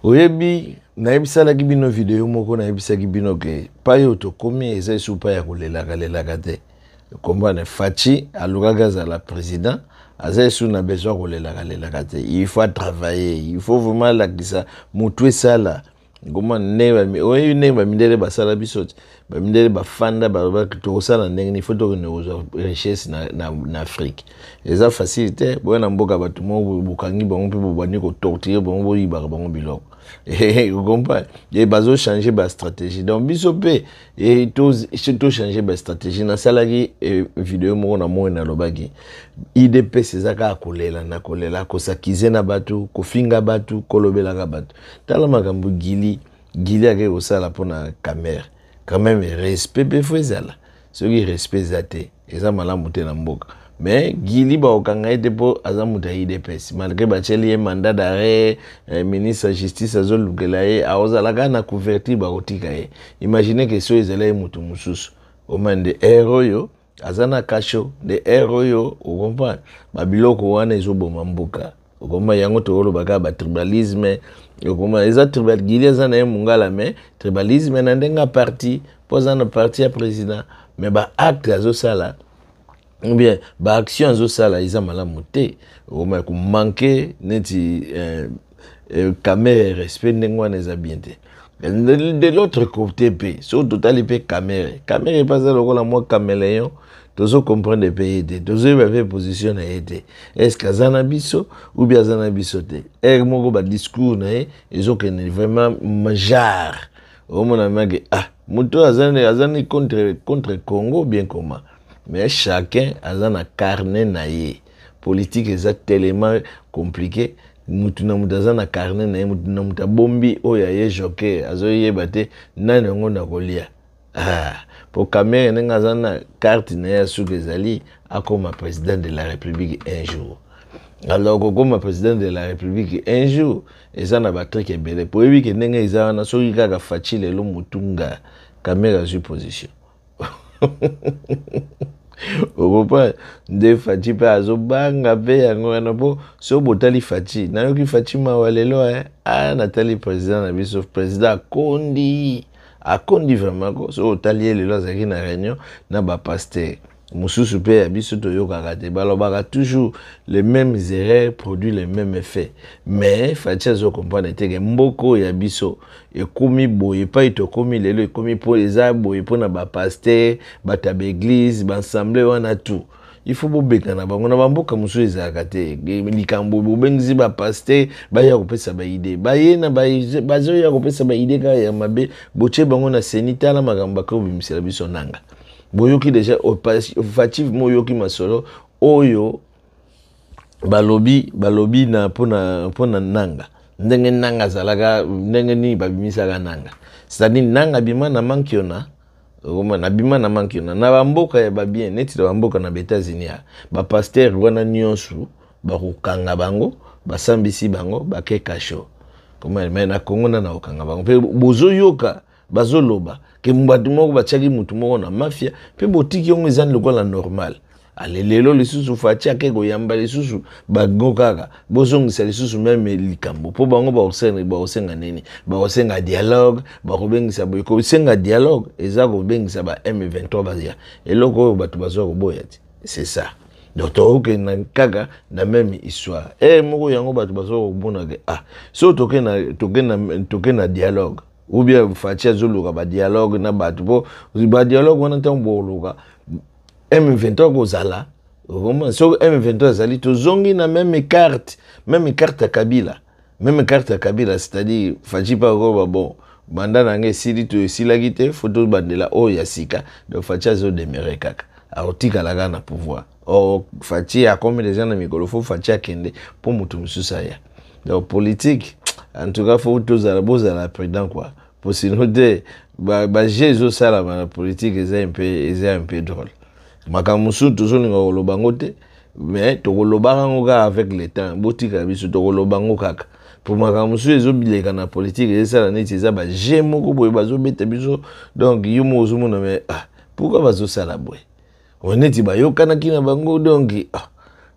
Oyebi, nayebisalaki bino video moko, nayebisaki bino ke pai oyo tokomi eza esu pai ya kolelaka lelaka te. Comprendre, Fatshi alukaki azala président, aza esu na besoin kolelaka lelaka te. Il faut travailler, il faut vraiment alakisa motu esala ngoma ndenge oyebi ndenge bamindele basala biso te. Bamindele bafanda, balobaki tokosala ndenge nini, faut tokende kozwa richesse na Afrique. Eza facile te. Boya na mboka bato moko bokangi bango mpe bobandi kotortire bango, boyibaka bango biloko, comprendre, e bazochange bastratégie. Donc biso mpe tochange bastratégie. Nasalaki video moko na moi, nalobaki UDPS eza kaka kolela na kolela, kosakize na bato, kofinga bato, kolobelaka bato. Tala makambo Gili Gili ake kosala mpona Kamerhe. Quand même respect mpe faut ezala. Soki respect eza te, eza malamu te na mboka. Mais Gili bakokanga ye te mpo aza moto ya UDPS, malgré batieli ye mandat d'arrêt. Ministre ya justice azolukela ye, akozala kaka na couverture, bakotika ye. Imagine ke so ezala ye moto mosusu, oma nde aire oyo aza na cachot nde aire oyo. Ocomprendre, babiloko wana ezoboma mboka. Okoma yango tokoloba kaka batribalisme. Okoma eza tribal. Gili aza na ye mongala, mais tribalisme na ndenge ya parti, mpo aza na parti ya président. Mais baacte azosala ou bien baaction azosala eza malamu te. Okoma komanke neti Kamerhe respect ndenge wana eza bien te. De l'autre côté mpe, soki totali mpe Kamerhe, Kamerhe mpe aza lokola mwa caméléon. Tozocomprendre mpe ye te, tozoyeba mpe position na ye te. Est ce que aza na biso ou bien aza na biso te? Ere moko badiscours na ye ezokende vraiment genre omona make, ah, moto aza ni contre Congo bien comment. Mais chacun aza na carnet na ye. Politique eza tellement compliqué. Mutu na mutu aza na carnet na ye, mutu na mutu abombi oyo aye joker, azoyeba te nani yango na kolia. Ah, po Kamerhe ndenge aza na carte na ye ya suki ezali akoma président de la République un jour. Alors kokoma président de la République un jour eza na batrike ebele, po oyebi ke ndenge eza wana, soki kaka Fatshi lelo motunga, Kamerhe azwi position. Okopa nde Fatshi mpe azobanga mpe yango wana, mpo so botali Fatshi, nayoki Fatshi mawa lelo. Ah, natali président na biso, président akondi, akondi vraiment ko. So otali ye lelo, azalaki na réunion na bapaster mosusu mpe ya biso, toyokaka te, balobaka toujours les mêmes erreurs produit les mêmes effets. Mais Fatshi azocomprendre te ke mboka oyo ya biso ekomi boye epai tokomi lelo, ekomi mpo eza boye mpona bapaster, bato ya baeglise, baensemble wana tout. Il faut bobengana bango. Na bamboka mosusu ezalaka te likambo bobengisi bapaster baya kopesa baidées, baye na bazoya kopesa baidées kaka ya mabe. Botie bango na CENI, tala makambo bakobimisela biso. Nanga boyoki déjà Fatshi mo, oyoki masolo oyo balobi na mpona Nanga, ndenge Nanga azalaka, ndenge nini babimisaka Nanga. C'est-à-dire Nanga abima na mankiona, okomona abima na mankiona. Na bamboka ya babien, neti na bamboka na baÉtats-Unis, ya bapaster wana nyonso bakokanga bango, basambisi bango, bake cachot. Mais na Kongo nana kokanga bango mpe bozoyoka bazoloba ke bato moko batiaki mutu moko na mafia mpe botiki yango, eza lokola normal. Ale lelo lisusu Fatshi ake koyamba lisusu bango kaka, bozongisa lisusu même likambo, mpo bango bakosenga nini? Bakosenga dialogue, bakobengisa boye. Kosenga dialogue eza kobengisa ba M23 baya, eloko oyo bato bazwa koboya ti. C'est ça. Donc tokokenda kaka na même histoire e moko yango. Bato bazwa komona ke, ah, so toke na dialogue ou bien Fatshi azoluka badialogue na bato, mpo badialogue wana, ntango bokoluka M23 kozala, soki M23 ezali, tozongi na même carte, même carte ya Kabila, même carte ya Kabila. C'est-à-dire Fatshi mpe akoba, bon, mandat na ngai esili to esilaki te, faut tobandela oyo ya sika. Donc Fatshi azodemere kaka, akotikala kaka na pouvoir. Or Fatshi akomi déjà na mikolo, faut Fatshi akende mpo moto mosusu aya. Donc politique, en tout cas, faut tozala, bozala prudent quoi, po sinon te baje ezosalama na politique eza un peu drôle. Makambo mosusu tozolinga koloba yango te, mais tokolobaka yango kaka avec le temps. Botika biso, tokoloba yango kaka, po makambo mosusu ezobileka na politique ezosala neti eza baje moko boye bazobeta biso. Donc yo moko ozomona, mais ah, pourquoi bazosala boye? Neti bayokanaki na bango. Donc ah,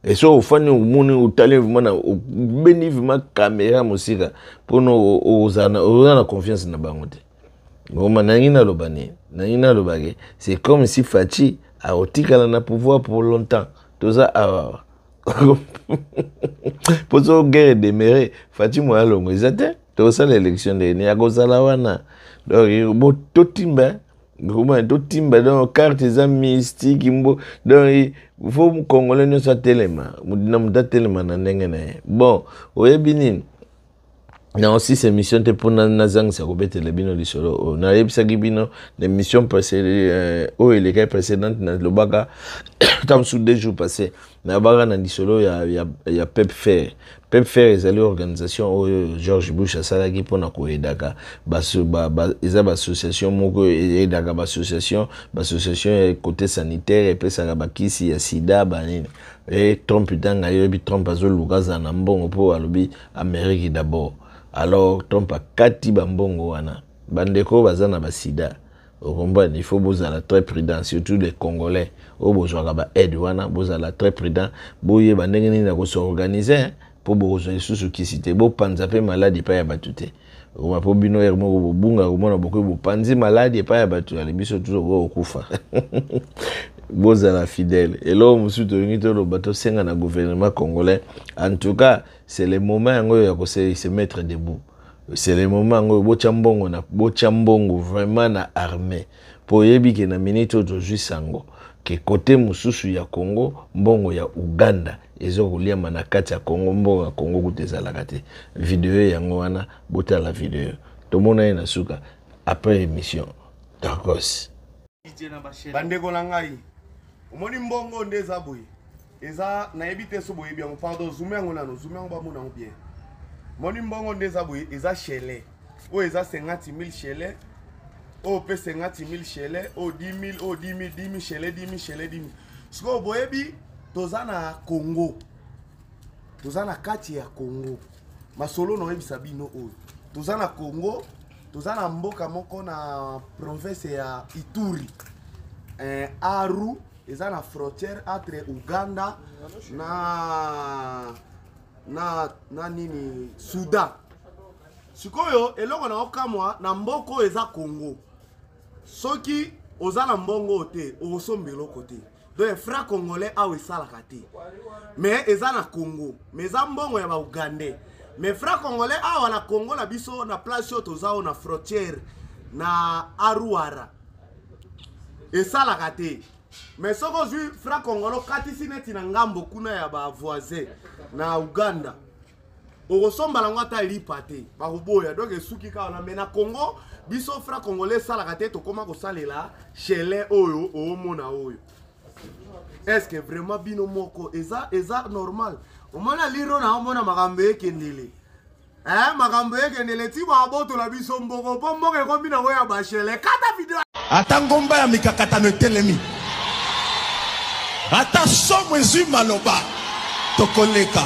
Et so ofandi omoni otali vraiment na obendi vraiment caméra mosika mpona oza na confiance na bango te. Ngoma nangi naloba nini? Nangi naloba ke c'est comme si Fatshi akotikala na pouvoir pour longtemps. Toza awa mpo so guerre edemere Fatshi moya longo eza te, tokosala élection ndenge nini akozala wana. Donc bo totimba ngoma totimba, donc carte eza mystique mbo, donc faut congolais nyonso atelema na moto atelema na ndenge na ye. Bon, oyebi nini, na osisa émission te mpo nazangisa kobetela bino lisolo oyo nayebisaki bino na émission passé oyo elekaki précédente. Nalobaka ta mosusu 2 jours passé, nalobaka na lisolo ya PEPFAR. PEPFAR ezali organisation oyo George Bush asalaki mpona koaidaka, eza baassociation moko eaidaka baassociation ya côté sanitaire, epesaka bakisi ya sida, banini. E Trump, ntango ayebi Trump azoluka azala na mbongo mpo alobi Amérique d'abord, alors Trump akati bambongo wana. Bandeko baza na basida, okomprendre, il faut bozala très prudent, surtout les Congolais oyo bozwaka baaide wana. Bozala très prudent, boyeba ndenge nini na kos'organiser mpo bokozwa lisusu kisi te, bopanza mpe maladi epai ya bato te. Okoma mpo bino ere moko bobunga komona bokoki bopanzi maladi epai ya bato ale biso toujours kokufa. Bozala fidèle. Eloko mosusu tolingi toloba, tosenga na gouvernement congolais, en tout cas c'est le moment yango oyo ya kose se mettre debout. C'est le moment yango oyo botya mbongo na botya mbongo vraiment na armée, mpo oyebi ke na minute oyo tozwi sango ke kote mosusu ya Congo, mbongo ya Uganda eza koliama na kati ya Congo. Mbongo ya Congo kuta ezalaka te. Video yango wana, botala video, tomona ye na suka après émission. Tokos. Bandeko na ngai, omoni mbongo nde eza boye, eza nayebi te so boyebi yango. Pardon, zoom yango nano, zoom yango bamona yango bien. Moni mbongo nde eza boye, eza shele oyo eza 50 000 shele, oyo mpe 50 000 shele, oyo 10 000, oyo 10 000, 10 000 shele, 10 000 shele, 10 000. Sikoyo boyebi toza na Congo, toza na kati ya Congo. Masolo na oyebisa bino oyo, toza na Congo, toza na mboka moko na province ya Ituri, Aru, eza na frontière entre Uganda na nini, Soudan. Sikoyo eloko na okamwa na mboka oyo eza Congo, soki oza na mbongo oyo te, okosomba eloko te. Donc franc congolais awa esalaka te, mais eza na Congo, mais eza mbongo ya baugandais. Mais franc congolais awa na Congo na biso, na place oyo toza oyo na frontière na Aruara, esalaka te. Mais soki ozwi franc congolais, okatisi neti na ngambo kuna ya bavoisin na Uganda, okosomba nango ata lipa te, bakoboya. Donc esuki kaka wana. Mais na Congo biso, franc congolais esalaka te, tokóma kosalela shele oyo oomona oyo. Est ce que vraiment bino moko eza normal? Omona liro na omona makambo ekendele, makambo ekendele ti babotola biso mboko mpo mboka ekomi nango ya bashele. Kata video. Ata ngomba ya mikakatano etelemi, ata somo ezwi maloba, tokoleka.